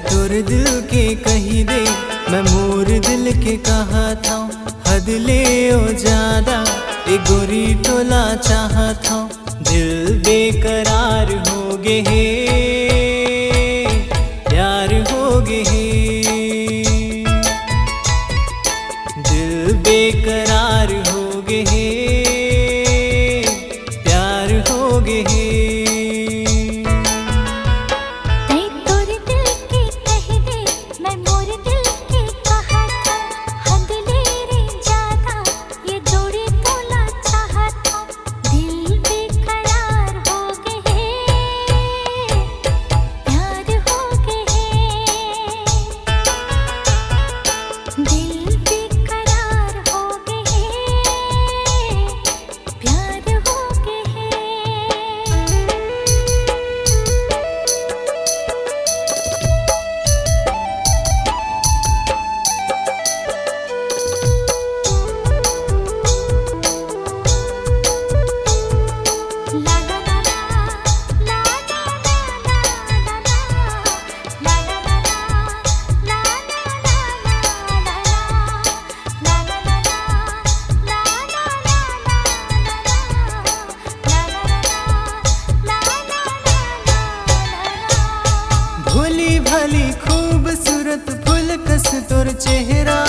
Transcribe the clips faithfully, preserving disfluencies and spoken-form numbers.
तोर दिल के कही दे, मैं मोर दिल के कहत हँव। हद ले ओ ज्यादा, ए गोरी तोला चाहत हँव। दिल बेकरार हो गे हे, प्यार हो गे हे। दिल बेकरार हो गे हे, प्यार हो गे हे। तैं तोर दिल के कहि दे, मैं मोर दिल के कहत हँव। हद ले रे ज्यादा, ए जोड़ी तोला चाहत हँव। दिल बेकरार हो गे हे, प्यार हो गे हे। दिल बेकरार हो गे हे, प्यार हो गे हे। भोली भाली खूबसूरत फूल कस तोर चेहरा,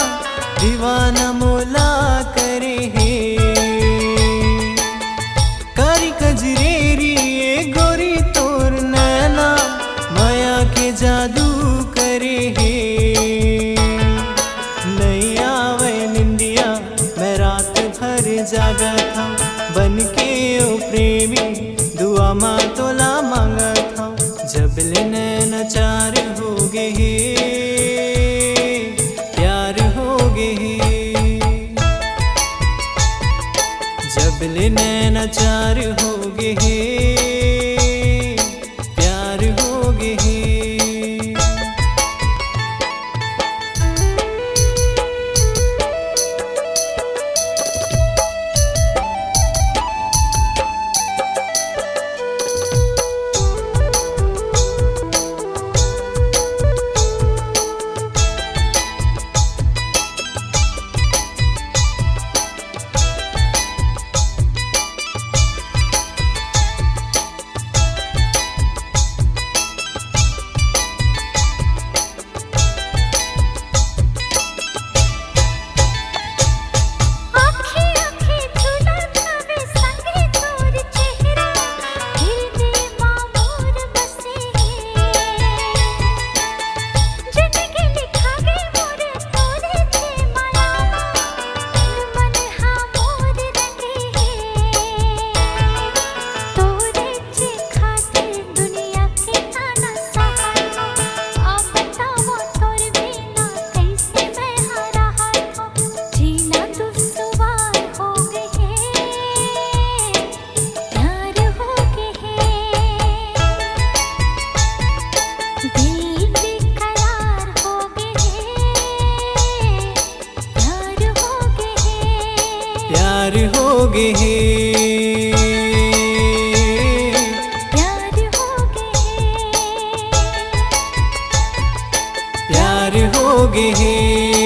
दीवाना मोला करे हे। कारी कजरेरी ए गोरी तोर नैना, माया के जादू करे हे। नइ आवय निंदिया, मैं रात भर जागत हँव। बन के ओ प्रेमी, दुआ मा तोला मांगत हँव। जब ले नैना चार हो गे हे, प्यार हो गे हे। जब ले नैना चार हो गे हे, प्यार हो गे हे। प्यार हो गे हे, प्यार हो गे हे।